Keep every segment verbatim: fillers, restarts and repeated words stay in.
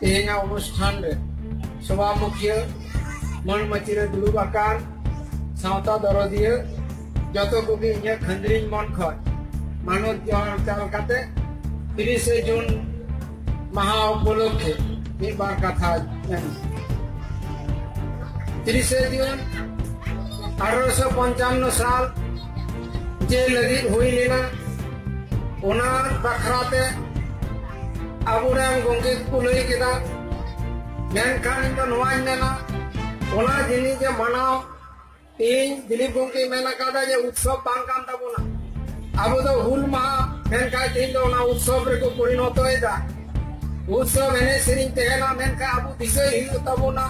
ᱛᱮᱦᱮᱧᱟᱜ ᱚᱱᱩᱥᱴᱷᱟᱱ ᱨᱮ ᱥᱚᱵᱷᱟ ᱢᱩᱠᱷᱤᱭᱟᱹ, ᱢᱟᱹᱱ ᱢᱟᱹᱪᱤ ᱨᱮ ᱫᱩᱲᱩᱵ ᱟᱠᱟᱱ ᱥᱟᱶᱛᱟ ᱫᱚᱨᱚᱫᱤᱭᱟᱹ, ᱡᱚᱛᱚ ᱠᱚᱜᱮ ᱤᱧᱟᱹᱜ ᱠᱷᱟᱹᱱᱫᱽᱨᱤᱧ ᱢᱚᱱ ᱠᱷᱚᱱ ᱢᱟᱱᱚᱛ ᱡᱚᱦᱟᱨ ᱪᱟᱞ ᱠᱟᱛᱮ ᱛᱤᱨᱤᱥᱮ ᱡᱩᱱ ᱢᱟᱦᱟ ᱩᱯᱚᱞᱚᱠᱠᱷᱮ ᱢᱤᱫ ᱵᱟᱨ ᱠᱟᱛᱷᱟ ᱢᱮᱱ᱾ ᱛᱤᱨᱤᱥᱮ ᱡᱩᱱ ᱟᱴᱷᱨᱚᱥᱚ ᱯᱚᱧᱪᱟᱱᱱᱚ ᱥᱟᱞ ᱡᱮ ᱞᱟᱹᱜᱤᱫ ᱦᱩᱭ ᱞᱮᱱᱟ, ᱚᱱᱟ ᱵᱟᱠᱷᱨᱟ ᱛᱮ ᱟᱵᱚᱨᱮᱱ ᱜᱚᱢᱠᱮ ᱠᱚ ᱞᱟᱹᱭ ᱠᱮᱫᱟ᱾ ᱢᱮᱱᱠᱷᱟᱱ ᱤᱧ ᱫᱚ ᱱᱚᱣᱟᱧ ᱢᱮᱱᱟ, ᱚᱱᱟ ᱡᱤᱱᱤᱥ ᱡᱮ ᱢᱟᱱᱟᱣ, ᱛᱮᱦᱮᱧ ᱫᱤᱞᱤᱯ ᱜᱚᱢᱠᱮ ᱢᱮᱱ ᱟᱠᱟᱫᱟ ᱡᱮ ᱩᱛᱥᱚᱵ ᱵᱟᱝ ᱠᱟᱱ ᱛᱟᱵᱚᱱᱟ᱾ ᱟᱵᱚ ᱫᱚ ᱦᱩᱞ ᱢᱟᱦᱟ ᱢᱮᱱᱠᱷᱟᱱ ᱛᱮᱦᱮᱧ ᱫᱚ ᱚᱱᱟ ᱩᱛᱥᱚᱵ ᱨᱮᱠᱚ ᱯᱚᱨᱤᱱᱚᱛᱚᱭᱮᱫᱟ᱾ ᱩᱛᱥᱚᱵ ᱮᱱᱮᱡ ᱥᱮᱨᱮᱧ ᱛᱟᱦᱮᱱᱟ, ᱢᱮᱱᱠᱷᱟᱱ ᱟᱵᱚ ᱫᱤᱥᱟᱹᱭ ᱦᱩᱭᱩᱜ ᱛᱟᱵᱚᱱᱟ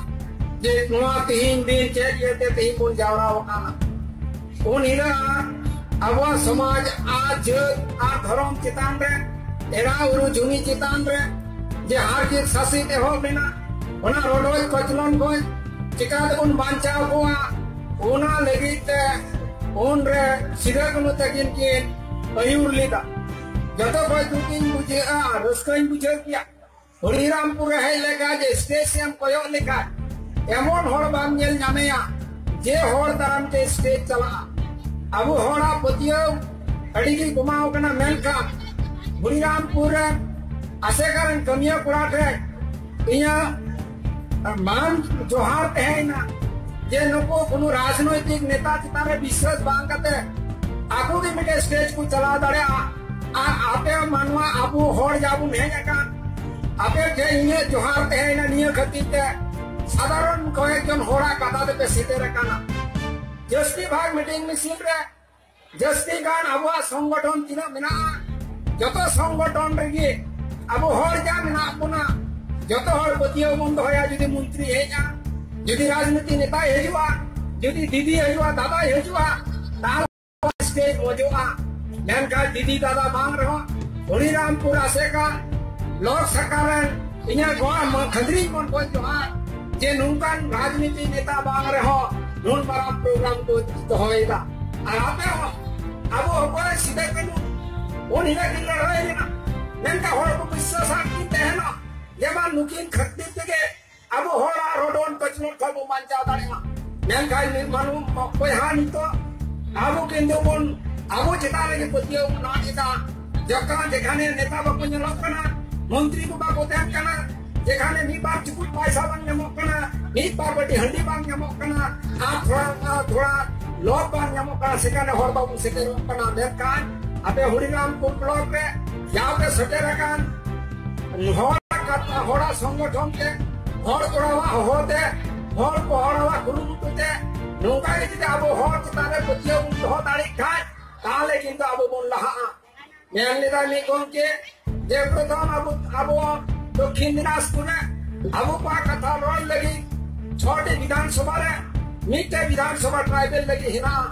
ᱡᱮ ᱱᱚᱣᱟ ᱛᱮᱦᱮᱧ ᱫᱤᱱ ᱪᱮᱫ ᱤᱭᱟᱹᱛᱮ ᱛᱮᱦᱮᱧ ᱵᱚᱱ ᱡᱟᱣᱨᱟ ᱟᱠᱟᱱᱟ᱾ ᱩᱱ ᱦᱤᱞᱳᱜ ᱟᱵᱚᱣᱟᱜ ᱥᱚᱢᱟᱡᱽ ᱟᱨ ᱡᱟᱹᱛ ᱟᱨ ᱫᱷᱚᱨᱚᱢ ᱪᱮᱛᱟᱱ ᱨᱮ, ᱮᱲᱟᱣ ᱩᱨᱩ ᱡᱩᱢᱤ ᱪᱮᱛᱟᱱ ᱨᱮ ᱡᱮ ᱦᱟᱨ ᱡᱤᱛ ᱥᱟᱥᱮᱛ ᱮᱦᱚᱵ ᱞᱮᱱᱟ, ᱚᱱᱟ ᱨᱚᱰᱚᱡ ᱠᱚᱪᱞᱚᱱ ᱠᱷᱚᱱ ᱪᱤᱠᱟ ᱛᱮᱵᱚᱱ ᱵᱟᱧᱪᱟᱣ ᱠᱚᱣᱟ, ᱚᱱᱟ ᱞᱟᱹᱜᱤᱫ ᱛᱮ ᱩᱱᱨᱮ ᱥᱤᱫᱟᱹ ᱠᱟᱹᱱᱦᱩ ᱛᱟᱹᱠᱤᱱ ᱠᱤᱱ ᱟᱹᱭᱩᱨ ᱞᱮᱫᱟ᱾ ᱡᱚᱛᱚ ᱠᱷᱚᱡ ᱫᱩᱠᱤᱧ ᱵᱩᱡᱷᱟᱹᱜᱼᱟ, ᱨᱟᱹᱥᱠᱟᱹᱧ ᱵᱩᱡᱷᱟᱹᱣ ᱠᱮᱭᱟ᱾ ᱦᱚᱨᱤᱨᱟᱢᱯᱩᱨ ᱨᱮ ᱦᱮᱡ ᱞᱮᱠᱷᱟᱱ ᱡᱮ ᱥᱴᱮᱡ ᱥᱮᱫ ᱮᱢ ᱠᱚᱭᱚᱜ ᱞᱮᱠᱷᱟᱱ ᱮᱢᱚᱱ ᱦᱚᱲ ᱵᱟᱢ ᱧᱮᱞ ᱧᱟᱢᱮᱭᱟ ᱡᱮ ᱦᱚᱲ ᱫᱟᱨᱟᱢ ᱛᱮ ᱥᱴᱮᱡ ᱪᱟᱞᱟᱜᱼᱟ᱾ ᱟᱵᱚ ᱦᱚᱲᱟᱜ ᱯᱟᱹᱛᱭᱟᱹᱣ ᱟᱹᱰᱤ ᱜᱮ ᱠᱚᱢᱟᱣ ᱠᱟᱱᱟ, ᱢᱮᱱᱠᱷᱟᱱ ᱦᱚᱨᱤᱨᱟᱢᱯᱩᱨ ᱨᱮ ᱟᱥᱮᱠᱟ ᱨᱮᱱ ᱠᱟᱹᱢᱤᱭᱟᱹ ᱠᱚᱲᱟ ᱴᱷᱮᱱ ᱤᱧᱟᱹᱜ ᱢᱟᱱ ᱡᱚᱦᱟᱨ ᱛᱟᱦᱮᱸᱭᱮᱱᱟ ᱡᱮ ᱱᱩᱠᱩ ᱠᱳᱱᱳ ᱨᱟᱡᱽᱱᱳᱭᱛᱤᱠ ᱱᱮᱛᱟ ᱪᱮᱛᱟᱱ ᱨᱮ ᱵᱤᱥᱣᱟᱥ ᱵᱟᱝ ᱠᱟᱛᱮ ᱟᱠᱚ ᱜᱮ ᱢᱤᱫᱴᱮᱱ ᱥᱴᱮᱡ ᱠᱚ ᱪᱟᱞᱟᱣ ᱫᱟᱲᱮᱭᱟᱜᱼᱟ᱾ ᱟᱨ ᱟᱯᱮ ᱢᱟᱱᱣᱟ ᱟᱵᱚ ᱦᱚᱲ ᱡᱟ ᱵᱚᱱ ᱦᱮᱡ ᱟᱠᱟᱱ, ᱟᱯᱮ ᱴᱷᱮᱱ ᱤᱧᱟᱹᱜ ᱡᱚᱦᱟᱨ ᱛᱟᱦᱮᱸᱭᱮᱱᱟ ᱱᱤᱭᱟᱹ ᱠᱷᱟᱹᱛᱤᱨ ᱛᱮ ᱥᱟᱫᱷᱟᱨᱚᱱ ᱠᱚᱭᱮᱠ ᱡᱚᱱ ᱦᱚᱲᱟᱜ ᱠᱟᱛᱷᱟ ᱛᱮᱯᱮ ᱥᱮᱴᱮᱨ ᱟᱠᱟᱱᱟ᱾ ᱡᱟᱹᱥᱛᱤ ᱵᱷᱟᱜᱽ ᱢᱤᱴᱤᱝ ᱢᱤᱪᱷᱤᱞ ᱨᱮ ᱡᱟᱹᱥᱛᱤ ᱜᱟᱱ ᱟᱵᱚᱣᱟᱜ ᱥᱚᱝᱜᱚᱴᱷᱚᱱ ᱛᱤᱱᱟᱹᱜ ᱢᱮᱱᱟᱜᱼᱟ, ᱡᱚᱛᱚ ᱥᱚᱝᱜᱚᱴᱷᱚᱱ ᱨᱮᱜᱮ ᱟᱵᱚ ᱦᱚᱲ ᱡᱟ ᱢᱮᱱᱟᱜ ᱵᱚᱱᱟ, ᱡᱚᱛᱚ ᱦᱚᱲ ᱯᱟᱹᱛᱭᱟᱹᱣ ᱵᱚᱱ ᱫᱚᱦᱚᱭᱟ᱾ ᱡᱩᱫᱤ ᱢᱚᱱᱛᱨᱤ ᱦᱮᱡᱼᱟ, ᱡᱩᱫᱤ ᱨᱟᱡᱽᱱᱤᱛᱤ ᱱᱮᱛᱟᱭ ᱦᱤᱡᱩᱜᱼᱟ, ᱡᱩᱫᱤ ᱫᱤᱫᱤ ᱦᱤᱡᱩᱜᱼᱟ, ᱫᱟᱫᱟᱭ ᱦᱤᱡᱩᱜᱼᱟ, ᱛᱟᱦᱚᱞᱮ ᱥᱴᱮᱡ ᱢᱚᱡᱚᱜᱼᱟ᱾ ᱢᱮᱱᱠᱷᱟᱱ ᱫᱤᱫᱤ ᱫᱟᱫᱟ ᱵᱟᱝ ᱨᱮᱦᱚᱸ ᱦᱚᱨᱤᱨᱟᱢᱯᱩᱨ ᱟᱥᱮᱠᱟ ᱞᱚᱠ ᱥᱟᱠᱟ ᱨᱮᱱ ᱤᱧᱟᱹᱜ ᱜᱚᱲᱟ ᱢᱟ-, ᱠᱷᱟᱹᱫᱽᱨᱤᱧ ᱢᱚᱱ ᱠᱷᱚᱱ ᱡᱚᱦᱟᱨ ᱡᱮ ᱱᱚᱝᱠᱟᱱ ᱨᱟᱡᱽᱱᱤᱛᱤ ᱱᱮᱛᱟ ᱵᱟᱝ ᱨᱮᱦᱚᱸ ᱱᱩᱱ ᱢᱟᱨᱟᱝ ᱯᱨᱳᱜᱨᱟᱢ ᱠᱚ ᱫᱚᱦᱚᱭᱮᱫᱟ᱾ ᱟᱨ ᱟᱯᱮ ᱦᱚᱸ ᱟᱵᱚ ᱚᱠᱚᱭ ᱥᱤᱫᱟᱹ ᱠᱟᱹᱱᱦᱩ ᱩᱱ ᱦᱤᱞᱳᱜ ᱠᱤᱱ ᱞᱟᱹᱲᱦᱟᱹᱭ ᱞᱮᱱᱟ, ᱢᱮᱱᱠᱷᱟᱱ ᱦᱚᱲ ᱠᱚ ᱵᱤᱥᱣᱟᱥ ᱟᱱ ᱠᱤᱱ ᱛᱟᱦᱮᱱᱟ᱾ ᱡᱮᱢᱚᱱ ᱱᱩᱠᱤᱱ ᱠᱷᱟᱹᱛᱤᱨ ᱛᱮᱜᱮ ᱟᱵᱚ ᱦᱚᱲᱟᱜ ᱨᱚᱰᱚᱱ ᱠᱚᱪᱞᱚᱱ ᱠᱷᱚᱱ ᱵᱚᱱ ᱵᱟᱧᱪᱟᱣ ᱫᱟᱲᱮᱭᱟᱜᱼᱟ᱾ ᱢᱮᱱᱠᱷᱟᱱ ᱢᱤᱫ ᱢᱟᱱᱩ ᱵᱚᱭᱦᱟ ᱱᱤᱛᱚᱜ ᱟᱵᱚ ᱠᱤᱱᱛᱩ ᱵᱚᱱ, ᱟᱵᱚ ᱪᱮᱛᱟᱱ ᱨᱮᱜᱮ ᱯᱟᱹᱛᱭᱟᱹᱣ ᱵᱚᱱ ᱟᱫ ᱮᱫᱟ᱾ ᱡᱚᱠᱷᱚᱱ ᱡᱮᱠᱷᱟᱱᱮ ᱱᱮᱛᱟ ᱵᱟᱠᱚ ᱧᱮᱞᱚᱜ ᱠᱟᱱᱟ, ᱢᱚᱱᱛᱨᱤ ᱠᱚ ᱵᱟᱠᱚ ᱛᱟᱦᱮᱱ ᱠᱟᱱᱟ, ᱡᱮᱠᱷᱟᱱᱮ ᱢᱤᱫ ᱵᱟᱨ ᱪᱩᱯᱩᱫ ᱯᱚᱭᱥᱟ ᱵᱟᱝ ᱧᱟᱢᱚᱜ ᱠᱟᱱᱟ, ᱢᱤᱫ ᱵᱟᱨ ᱵᱟᱹᱴᱤ ᱦᱟᱺᱰᱤ ᱵᱟᱝ ᱧᱟᱢᱚᱜ ᱠᱟᱱᱟ, ᱟᱨ ᱛᱷᱚᱲᱟ, ᱟᱨ ᱛᱷᱚᱲᱟ ᱞᱚᱵᱷ ᱵᱟᱝ ᱧᱟᱢᱚᱜ ᱠᱟᱱᱟ, ᱥᱮᱠᱷᱟᱱᱮ ᱦᱚᱲ ᱵᱟᱵᱚᱱ ᱥᱮᱴᱮᱨᱚᱜ ᱠᱟᱱᱟ᱾ ᱢᱮᱱᱠᱷᱟᱱ ᱟᱯᱮ ᱦᱚᱨᱤᱨᱟᱢᱯᱩᱨ ᱵᱞᱚᱠ ᱨᱮ ᱡᱟᱣ ᱯᱮ ᱥᱮᱴᱮᱨ ᱟᱠᱟᱱ ᱦᱚᱲ ᱠᱟᱛᱷᱟ, ᱦᱚᱲᱟᱜ ᱥᱚᱝᱜᱚᱴᱷᱚᱱ ᱛᱮ, ᱦᱚᱲ ᱠᱚᱲᱟᱣᱟᱜ ᱦᱚᱦᱚ ᱛᱮ, ᱦᱚᱲ ᱠᱚ ᱦᱚᱲᱟᱣᱟᱜ ᱠᱩᱨᱩᱢᱩᱴᱩ ᱛᱮ, ᱱᱚᱝᱠᱟ ᱜᱮ ᱡᱩᱫᱤ ᱟᱵᱚ ᱦᱚᱲ ᱪᱮᱛᱟᱱ ᱨᱮ ᱯᱟᱹᱛᱭᱟᱹᱣ ᱵᱚᱱ ᱫᱚᱦᱚ ᱫᱟᱲᱮᱭᱟᱜ ᱠᱷᱟᱱ, ᱛᱟᱦᱚᱞᱮ ᱠᱤᱱᱛᱩ ᱟᱵᱚ ᱵᱚᱱ ᱞᱟᱦᱟᱜᱼᱟ᱾ ᱢᱮᱱ ᱞᱮᱫᱟ ᱢᱤᱫ ᱜᱚᱢᱠᱮ ᱡᱮ ᱯᱨᱚᱛᱷᱚᱢ ᱟᱵᱚ, ᱟᱵᱚ ᱫᱚᱠᱠᱷᱤᱱ ᱫᱤᱱᱟᱡᱽᱯᱩᱨ ᱨᱮ ᱟᱵᱚ ᱠᱚᱣᱟᱜ ᱠᱟᱛᱷᱟ ᱨᱚᱲ ᱞᱟᱹᱜᱤᱫ ᱪᱷᱚᱴᱤ ᱵᱤᱫᱷᱟᱱ ᱥᱚᱵᱷᱟ ᱨᱮ ᱢᱤᱫᱴᱮᱡ ᱵᱤᱫᱷᱟᱱ ᱥᱚᱵᱷᱟ ᱴᱨᱟᱭᱵᱮᱞ ᱞᱟᱹᱜᱤᱫ ᱦᱮᱱᱟᱜᱼᱟ᱾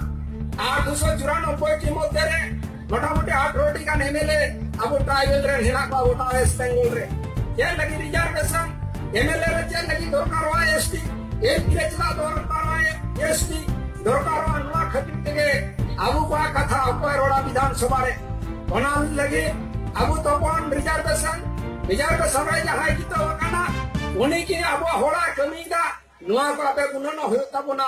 ᱟᱨ ᱫᱩᱥᱚ ᱪᱩᱨᱟᱱᱚᱵᱵᱳᱭ ᱴᱤ ᱢᱚᱫᱽᱫᱷᱮ ᱨᱮ ᱢᱚᱴᱟᱢᱩᱴᱤ ᱟᱴᱷᱨᱚ ᱴᱤ ᱜᱟᱱ ᱮᱢ ᱮᱞ ᱮ ᱟᱵᱚ ᱴᱨᱟᱭᱵᱮᱞ ᱨᱮᱱ ᱦᱮᱱᱟᱜ ᱠᱚᱣᱟ ᱜᱚᱴᱟ ᱳᱭᱮᱥᱴ ᱵᱮᱝᱜᱚᱞ ᱨᱮ᱾ ᱪᱮᱫ ᱞᱟᱹᱜᱤᱫ ᱨᱤᱡᱟᱨᱵᱷᱮᱥᱚᱱ? ᱮᱢ ᱮᱞ ᱮ ᱨᱮ ᱪᱮᱫ ᱞᱟᱹᱜᱤᱫ ᱫᱚᱨᱠᱟᱨᱚᱜᱼᱟ ᱮᱥ ᱴᱤ? ᱮᱢ ᱯᱤ ᱨᱮ ᱪᱮᱫᱟᱜ ᱫᱚᱨᱠᱟᱨᱚᱜᱼᱟ ᱮᱥ ᱴᱤ? ᱫᱚᱨᱠᱟᱨᱚᱜᱼᱟ᱾ ᱱᱚᱣᱟ ᱠᱷᱟᱹᱛᱤᱨ ᱛᱮᱜᱮ ᱟᱵᱚ ᱠᱚᱣᱟᱜ ᱠᱟᱛᱷᱟ ᱚᱠᱚᱭ ᱨᱚᱲᱟ ᱵᱤᱫᱷᱟᱱ ᱥᱚᱵᱷᱟ ᱨᱮ? ᱚᱱᱟ ᱞᱟᱹᱜᱤᱫ ᱟᱵᱚ ᱛᱚᱯᱚᱱ ᱨᱤᱡᱟᱨᱵᱷᱮᱥᱚᱱ, ᱨᱤᱡᱟᱨᱵᱷᱮᱥᱚᱱ ᱨᱮ ᱡᱟᱦᱟᱸᱭ ᱡᱤᱛᱟᱹᱣ ᱟᱠᱟᱱᱟ, ᱩᱱᱤ ᱜᱮ ᱟᱵᱚᱣᱟᱜ ᱦᱚᱲᱟᱜ ᱠᱟᱹᱢᱤᱭᱮᱫᱟ᱾ ᱱᱚᱣᱟ ᱠᱚ ᱟᱯᱮ ᱜᱩᱱᱟᱹᱱᱚᱜ ᱦᱩᱭᱩᱜ ᱛᱟᱵᱚᱱᱟ᱾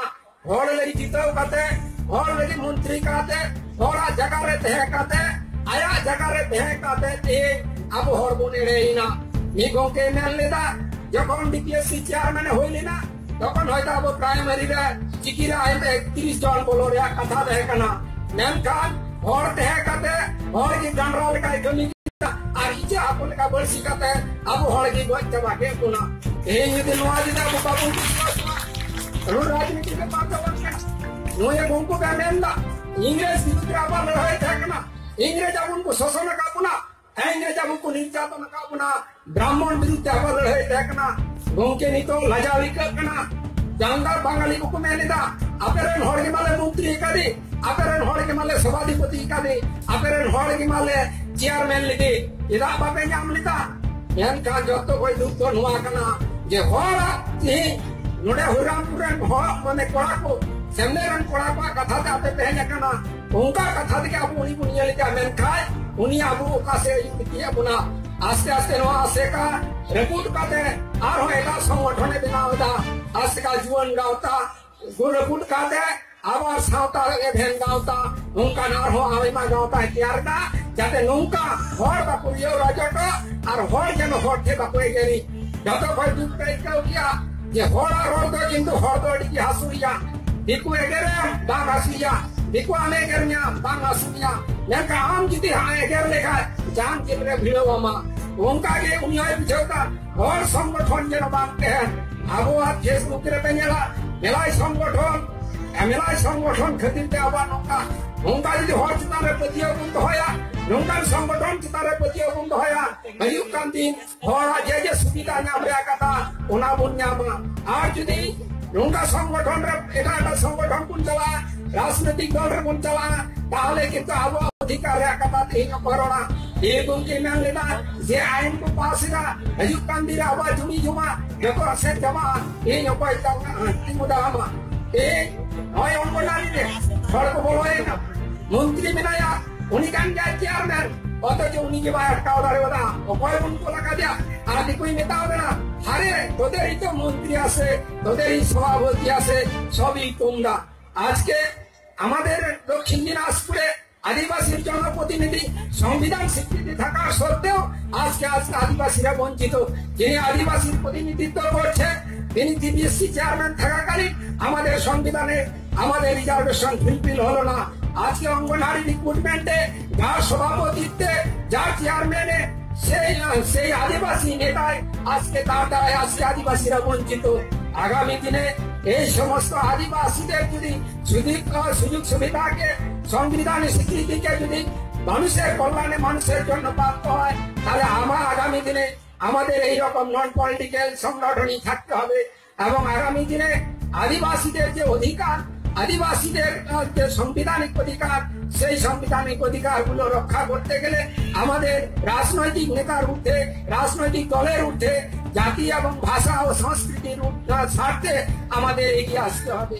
ᱦᱚᱲ ᱞᱟᱹᱜᱤᱫ ᱡᱤᱛᱟᱹᱣ ᱠᱟᱛᱮ, ᱦᱚᱲ ᱞᱟᱹᱜᱤᱫ ᱢᱚᱱᱛᱨᱤ ᱠᱟᱛᱮ, ᱦᱚᱲᱟᱜ ᱡᱟᱭᱜᱟ ᱨᱮ ᱛᱟᱦᱮᱸ ᱠᱟᱛᱮ, ᱟᱭᱟᱜ ᱡᱟᱭᱜᱟ ᱨᱮ ᱛᱟᱦᱮᱸ ᱠᱟᱛᱮ ᱛᱮᱦᱮᱧ ᱟᱵᱚ ᱦᱚᱲ ᱵᱚᱱ ᱮᱲᱮᱭᱮᱱᱟ᱾ ᱢᱤᱫ ᱜᱚᱢᱠᱮ ᱢᱮᱱ ᱞᱮᱫᱟ, ᱡᱚᱠᱷᱚᱱ D P S C chairman ᱮ ᱦᱩᱭ ᱞᱮᱱᱟ, ᱛᱚᱠᱷᱚᱱ ᱦᱚᱭᱛᱚ ᱟᱵᱚ ᱯᱨᱟᱭᱢᱟᱨᱤ ᱨᱮ ᱪᱤᱠᱤ ᱨᱮ ᱟᱭᱢᱟ ᱮᱠᱛᱨᱤᱥ ᱡᱚᱱ ᱵᱚᱞᱚ ᱨᱮᱭᱟᱜ ᱠᱟᱛᱷᱟ ᱛᱟᱦᱮᱸ ᱠᱟᱱᱟ᱾ ᱢᱮᱱᱠᱷᱟᱱ ᱦᱚᱲ ᱛᱟᱦᱮᱸ ᱠᱟᱛᱮ ᱦᱚᱲ ᱜᱮ ᱰᱟᱸᱰᱨᱟ ᱞᱮᱠᱟᱭ ᱠᱟᱹᱢᱤ ᱠᱮᱫᱟ ᱟᱨ ᱤᱪᱟᱹᱜ ᱦᱟᱹᱠᱩ ᱞᱮᱠᱟ ᱵᱟᱹᱲᱥᱤ ᱠᱟᱛᱮ ᱟᱵᱚ ᱦᱚᱲ ᱜᱮ ᱜᱚᱡ ᱪᱟᱵᱟ ᱠᱮᱫ ᱵᱚᱱᱟ᱾ ᱛᱮᱦᱮᱧ ᱡᱩᱫᱤ ᱱᱚᱣᱟ ᱡᱩᱫᱤ ᱟᱵᱚ ᱵᱟᱵᱚᱱ ᱵᱤᱥᱣᱟᱥᱚᱜᱼᱟ, ᱱᱩᱭ ᱨᱟᱡᱽᱱᱤᱛᱤ ᱨᱮ ᱵᱟᱝ ᱛᱟᱵᱚᱱ ᱠᱟᱱᱟ᱾ ᱱᱩᱭ ᱜᱚᱢᱠᱮ ᱢᱮᱱ ᱮᱫᱟ, ᱤᱝᱨᱮᱡᱽ ᱵᱤᱨᱩᱫᱽ ᱨᱮ ᱟᱵᱚᱣᱟᱜ ᱞᱟᱹᱲᱦᱟᱹᱭ ᱛᱟᱦᱮᱸ ᱠᱟᱱᱟ, ᱤᱝᱨᱮᱡᱽ ᱟᱵᱚ ᱠᱚ ᱥᱟᱥᱚᱱ ᱟᱠᱟᱫ ᱵᱚᱱᱟ, ᱤᱝᱨᱮᱡᱽ ᱟᱵᱚ ᱠᱚ ᱱᱤᱨᱡᱟᱛᱚᱱ ᱟᱠᱟᱫ ᱵᱚᱱᱟ, ᱵᱨᱟᱦᱢᱚᱱ ᱵᱤᱨᱩᱫᱽ ᱛᱮ ᱟᱵᱚᱣᱟᱜ ᱞᱟᱹᱲᱦᱟᱹᱭ ᱛᱟᱦᱮᱸ ᱠᱟᱱᱟ᱾ ᱜᱚᱢᱠᱮ, ᱱᱤᱛᱚᱜ ᱞᱟᱡᱟᱣ ᱟᱹᱭᱠᱟᱹᱜ ᱠᱟᱱᱟ᱾ ᱡᱟᱢᱫᱟᱨ ᱵᱟᱝᱜᱟᱞᱤ ᱠᱚᱠᱚ ᱢᱮᱱ ᱮᱫᱟ, ᱟᱯᱮ ᱨᱮᱱ ᱦᱚᱲ ᱜᱮ ᱢᱟᱞᱮ ᱢᱚᱱᱛᱨᱤ ᱟᱠᱟᱫᱮ, ᱟᱯᱮ ᱨᱮᱱ ᱦᱚᱲ ᱜᱮ ᱢᱟᱞᱮ ᱥᱚᱵᱷᱟᱫᱷᱤᱯᱚᱛᱤ ᱟᱠᱟᱫᱮ, ᱟᱯᱮ ᱨᱮᱱ ᱦᱚᱲ ᱜᱮ ᱢᱟᱞᱮ ᱪᱮᱭᱟᱨᱢᱮᱱ ᱞᱮᱫᱮ, ᱪᱮᱫᱟᱜ ᱵᱟᱯᱮ ᱧᱟᱢ ᱞᱮᱫᱟ? ᱢᱮᱱᱠᱷᱟᱱ ᱡᱚᱛᱚ ᱠᱷᱚᱱ ᱫᱩᱠ ᱫᱚ ᱱᱚᱣᱟ ᱠᱟᱱᱟ ᱡᱮ ᱦᱚᱲᱟᱜ ᱛᱮᱦᱮᱧ ᱱᱚᱰᱮ ᱦᱚᱨᱤᱨᱟᱢᱯᱩᱨ ᱨᱮᱱ ᱦᱚᱲ, ᱢᱟᱱᱮ ᱠᱚᱲᱟ ᱠᱚ, ᱥᱮᱢᱞᱮ ᱨᱮᱱ ᱠᱚᱲᱟ ᱠᱚᱣᱟᱜ ᱠᱟᱛᱷᱟ ᱛᱮ ᱟᱯᱮ ᱯᱮ ᱦᱮᱡ ᱟᱠᱟᱱᱟ, ᱚᱱᱠᱟ ᱠᱟᱛᱷᱟ ᱛᱮᱜᱮ ᱟᱵᱚ ᱩᱱᱤ ᱵᱚᱱ ᱧᱮᱞ ᱤᱫᱤᱭᱟ, ᱢᱮᱱᱠᱷᱟᱱ ᱩᱱᱤ ᱟᱵᱚ ᱚᱠᱟ ᱥᱮᱫ ᱤᱫᱤᱭᱮᱫ ᱵᱚᱱᱟ? ᱟᱥᱛᱮ ᱟᱥᱛᱮ ᱱᱚᱣᱟ ᱟᱥᱮᱠᱟ ᱨᱟᱹᱯᱩᱫ ᱠᱟᱛᱮ ᱟᱨᱦᱚᱸ ᱮᱴᱟᱜ ᱥᱚᱝᱜᱚᱴᱷᱚᱱᱮ ᱵᱮᱱᱟᱣ ᱮᱫᱟ᱾ ᱟᱥᱮᱠᱟ ᱡᱩᱣᱟᱹᱱ ᱜᱟᱶᱛᱟ ᱠᱚ ᱨᱟᱹᱯᱩᱫ ᱠᱟᱛᱮ ᱟᱵᱟᱨ ᱥᱟᱶᱛᱟ ᱮᱵᱷᱮᱱ ᱜᱟᱶᱛᱟ, ᱱᱚᱝᱠᱟᱱ ᱟᱨᱦᱚᱸ ᱟᱭᱢᱟ ᱜᱟᱶᱛᱟᱭ ᱛᱮᱭᱟᱨ ᱮᱫᱟ, ᱡᱟᱛᱮ ᱱᱚᱝᱠᱟ ᱦᱚᱲ ᱵᱟᱠᱚ ᱤᱭᱟᱹ ᱨᱟᱡᱚᱴᱚᱜ ᱟᱨ ᱦᱚᱲ ᱡᱮᱱᱚ ᱦᱚᱲ ᱴᱷᱮᱱ ᱵᱟᱠᱚ ᱮᱜᱮᱨᱤ᱾ ᱡᱚᱛᱚ ᱠᱷᱚᱱ ᱫᱩᱠ ᱯᱮ ᱟᱹᱭᱠᱟᱹᱣ ᱜᱮᱭᱟ ᱡᱮ ᱦᱚᱲᱟᱜ ᱨᱚᱲ ᱫᱚ ᱠᱤᱱᱛᱩ ᱦᱚᱲ ᱫᱚ ᱟᱹᱰᱤ ᱜᱮ ᱦᱟᱹᱥᱩᱭᱮᱭᱟ᱾ ᱫᱤᱠᱩ ᱮᱜᱮᱨᱮᱢ ᱵᱟᱝ ᱦᱟᱹᱥᱩᱭᱮᱭᱟ, ᱫᱤᱠᱩ ᱟᱢᱮ ᱮᱜᱮᱨ ᱢᱮᱭᱟ ᱵᱟᱝ ᱦᱟᱹᱥᱩᱭᱮᱭᱟ, ᱢᱮᱱᱠᱷᱟᱱ ᱟᱢ ᱡᱩᱫᱤ ᱦᱟᱸᱜ ᱮᱜᱮᱨ ᱞᱮᱠᱷᱟᱱ ᱡᱟᱦᱟᱱ ᱪᱮᱫ ᱨᱮ ᱵᱷᱤᱲᱟᱹᱣ ᱟᱢᱟ᱾ ᱚᱱᱠᱟ ᱜᱮ ᱩᱱᱤ ᱦᱚᱸᱭ ᱵᱩᱡᱷᱟᱹᱣ ᱮᱫᱟ ᱦᱚᱲ ᱥᱚᱝᱜᱚᱴᱷᱚᱱ ᱡᱮᱱᱚ ᱵᱟᱝ ᱛᱟᱦᱮᱱ᱾ ᱟᱵᱚᱣᱟᱜ Facebook ᱨᱮᱯᱮ ᱧᱮᱞᱟ ᱢᱮᱞᱟᱭ ᱥᱚᱝᱜᱚᱴᱷᱚᱱ, ᱢᱮᱞᱟᱭ ᱥᱚᱝᱜᱚᱴᱷᱚᱱ ᱠᱷᱟᱹᱛᱤᱨ ᱛᱮ ᱟᱵᱚᱣᱟᱜ ᱱᱚᱝᱠᱟ, ᱱᱚᱝᱠᱟ ᱡᱩᱫᱤ ᱦᱚᱲ ᱪᱮᱛᱟᱱ ᱨᱮ ᱯᱟᱹᱛᱭᱟᱹᱣ ᱵᱚᱱ ᱫᱚᱦᱚᱭᱟ, ᱱᱚᱝᱠᱟᱱ ᱥᱚᱝᱜᱚᱴᱷᱚᱱ ᱪᱮᱛᱟᱱ ᱨᱮ ᱯᱟᱹᱛᱭᱟᱹᱣ ᱵᱚᱱ ᱫᱚᱦᱚᱭᱟ, ᱦᱤᱡᱩᱜ ᱠᱟᱱ ᱫᱤᱱ ᱦᱚᱲᱟᱜ ᱡᱮ ᱡᱮ ᱥᱩᱵᱤᱫᱷᱟ ᱧᱟᱢ ᱨᱮᱭᱟᱜ ᱠᱟᱛᱷᱟ, ᱚᱱᱟ ᱵᱚᱱ ᱧᱟᱢᱟ᱾ ᱟᱨ ᱡᱩᱫᱤ ᱱᱚᱝᱠᱟ ᱥᱚᱝᱜᱚᱴᱷᱚᱱ ᱨᱮ, ᱮᱴᱟᱜ ᱮᱴᱟᱜ ᱥᱚᱝᱜᱚᱴᱷᱚᱱ ᱵᱚᱱ ᱪᱟᱞᱟᱜᱼᱟ, ᱨᱟᱡᱽᱱᱳᱭᱛᱤᱠ ᱫᱚᱞ ᱨᱮᱵᱚᱱ ᱪᱟᱞᱟᱜᱼᱟ, ᱛᱟᱦᱚᱞᱮ ᱠᱤᱱᱛᱩ ᱟᱵᱚᱣᱟᱜ ᱚᱫᱷᱤᱠᱟᱨ ᱨᱮᱭᱟᱜ ᱠᱟᱛᱷᱟ ᱛᱮᱦᱮᱧ ᱚᱠᱚᱭ ᱨᱚᱲᱟ? ᱤᱧ ᱜᱚᱢᱠᱮ ᱢᱮᱱ ᱞᱮᱫᱟ ᱡᱮ ᱟᱭᱤᱱ ᱠᱚ ᱯᱟᱥ ᱮᱫᱟ, ᱦᱤᱡᱩᱜ ᱠᱟᱱ ᱫᱤᱱ ᱨᱮ ᱟᱵᱚᱣᱟᱜ ᱡᱩᱢᱤ ᱡᱚᱢᱟ ᱡᱚᱛᱚ ᱟᱥᱮᱫ ᱪᱟᱵᱟᱜᱼᱟ᱾ ᱤᱧ ᱚᱠᱚᱭ ᱛᱤᱸᱜᱩ ᱫᱟᱨᱟᱢᱟ? ᱤᱧ ᱱᱚᱜᱼᱚᱭ ᱚᱝᱜᱚᱱᱟᱨᱤ ᱨᱮ ᱦᱚᱲ ᱠᱚ ᱵᱚᱞᱚᱭᱮᱱᱟ, ᱢᱚᱱᱛᱨᱤ ᱢᱮᱱᱟᱭᱟ, ᱩᱱᱤ ᱠᱟᱱ ᱜᱮᱭᱟᱭ ᱪᱮᱭᱟᱨᱢᱮᱱ, ᱚᱛᱷᱚᱪᱚ ᱩᱱᱤ ᱜᱮ ᱵᱟᱭ ᱟᱴᱠᱟᱣ ᱫᱟᱲᱮᱭᱟᱫᱟ᱾ ᱚᱠᱚᱭ ᱵᱚᱱ ᱠᱚᱞ ᱟᱠᱟᱫᱮᱭᱟ? ᱟᱨ ᱫᱤᱠᱩᱭ ᱢᱮᱛᱟᱣ ᱵᱮᱱᱟ, ᱟᱨᱮ ᱛᱳদের তো মন্ত্রী আছে, তোদেরই সভাপতি আছে, সবই তোমরা। আজকে আমাদের দক্ষিণ দিনাজপুরে আদিবাসীর জনপ্রতিনিধি সংবিধান স্বীকৃতি থাকার সত্ত্বেও আজকে আজকে আদিবাসীরা বঞ্চিত। যিনি আদিবাসীর প্রতিনিধিত্ব করছেন, তিনি টিপিএসসি চেয়ারম্যান থাকাকালীন আমাদের সংবিধানে আমাদের রিজার্ভেশন ফুলফিল হলো না। আজকে অঙ্গনওয়াড়ি রিক্রুটমেন্টে যার সভাপতিত্বে, যার চেয়ারম্যানে সেই সেই আদিবাসী নেতায় আজকে তার দ্বারাই আজকে আদিবাসীরা বঞ্চিত। আগামী দিনে এই সমস্ত আদিবাসীদের যদি সুযোগ সুযোগ সুবিধাকে, সংবিধানের স্বীকৃতিকে যদি মানুষের কল্যাণে মানুষের জন্য প্রাপ্ত হয়, তাহলে আমরা আগামী দিনে আমাদের এই রকম নন পলিটিক্যাল সংগঠনই থাকতে হবে। এবং আগামী দিনে আদিবাসীদের যে অধিকার, আদিবাসীদের আহ, যে সাংবিধানিক অধিকার, সেই সাংবিধানিক অধিকারগুলো রক্ষা করতে গেলে আমাদের রাজনৈতিক নেতার ঊর্ধ্বে, রাজনৈতিক দলের ঊর্ধ্বে জাতি এবং ভাষা ও সংস্কৃতির ঊর্ধ্বে, স্বার্থে আমাদের এগিয়ে আসতে হবে।